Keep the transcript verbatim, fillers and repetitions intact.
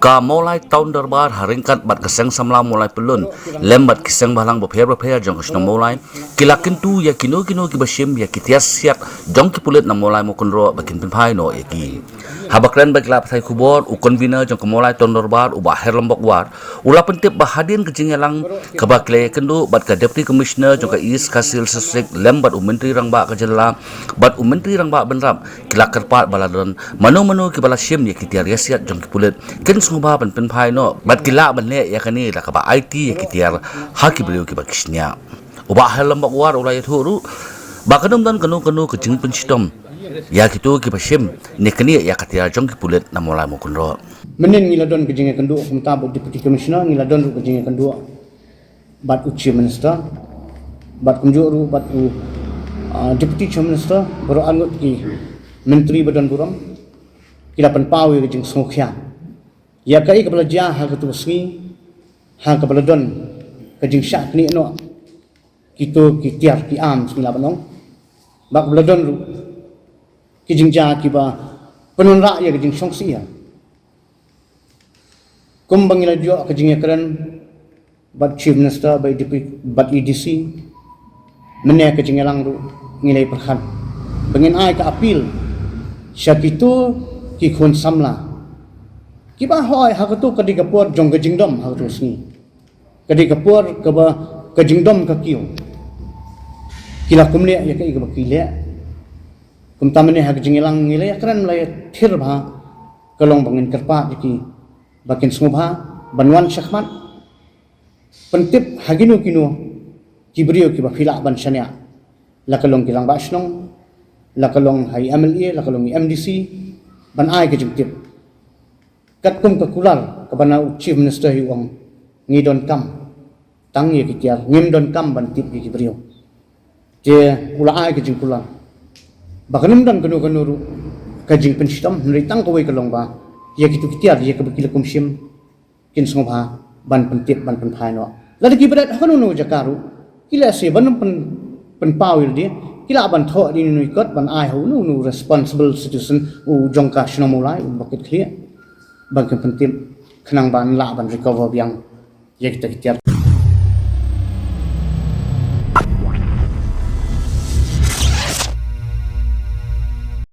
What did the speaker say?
Ka Mawlai Town Dorbar ha ryngkat bad ka Seng Samla Mawlai Pyllun lem bad ki seng bhalang bapher bapher jong ka shnong Mawlai ki la kyntu ïa kino kino kiba shim ïa ki tiar siat jong ki pulit na Mawlai Mawkynroh ba kin pynphai noh ïa ki. Haba kren bad ki lad pathai khubor, u convener jong ka Mawlai Town Dorbar, u Bah Herlambok War, u la pyntip ba hadien ka jingïalang kaba ki la ïakynduh bad ka Deputy Commissioner jong ka East Khasi Hills District lem bad u Myntri Rangbah ka jylla bad u Myntri Rangbah Bynrap, ki la kyrpad ba lada don mano mano kiba la shim ïa ki tiar ïasiat jong ki pulit, kin sngewbha ban pynphai noh bad ki lah ban leh ïa kane da kaba aiti ïa ki tiar ha ki briew kiba ki shñiah. U Bah Herlambok War u la ïathuh ruh ba kan ym don kano kano ka jingpynshitom ïa kito kiba shim ne knieh ïa ka tiar jong ki pulit na Mawlai Mawkynroh. Mynnin ngi la don ka jingïakynduh kumta bad Deputy Commissioner, ngi la don ruh ka jingïakynduh bad u Chief Minister, bad kumjuh ruh bad u, ah, Deputy Chief Minister, baroh arngut ki myntri ba don burom, ki la pynpaw ïa ka jingsngewkhia ïa kaei kaba la jia ha kato ka sngi, ha kaba la don ka jingshah knieh noh kito ki tiar ki arms, ngi lah ban ong, bad kaba la don ruh ki jingjia kiba pynwanrah ïa ka jingsngewsih. Kumba ngi la ïoh ka jingïakren bad Chief Minister bad E D P bad E D C, mynne ka jingïalang ruh ngi la ïa pyrkhat ba ngin ai ka appeal sha kito ki khun samla kiba hoi ha kato ka dei ka por jong ka jingdom ha kato ka sngi. Ka dei ka por kaba ka jingdom ka kiew. Ki la kumne ïa kaei kaba ki leh. Kumta mynne ha ka jingïalang ngi la ïakren, la ïathir bha, ka long ba ngin kyrpad ïa ki ba kin sngewbha ban wan shakhmat, pyntip ha kino kino ki briew kiba phi lah ban shaniah, la ka long ki rangbah shnong, la ka long ha i M L A, la ka long i M D C, ban ai ka jingtip. Katkum ka kular kaba na u Chief Minister hi u ong, ngi donkam tang ïa ki tiar, ngim donkam ban tip ïa ki briew. Te u la ai ka jingkular ba kan ym don kano kano ruh ka jingpynshitom, hynrei tang kawei ka long ba ïa kito ki tiar ïa kaba ki la kum shim kin sngewbha ban pyntip, ban pynphai noh. Lada ki bret ha kano kano jaka ruh, ki lehse ban ym pyn, pynpaw ïa lade, ki lah ban thoh ïa une u kot ban ai ha une u responsible citizen u jong ka shnong Mawlai, uba kit khlieh, ban kin pyntip khnang ban lah ban recover biang ïa kita ki tiar.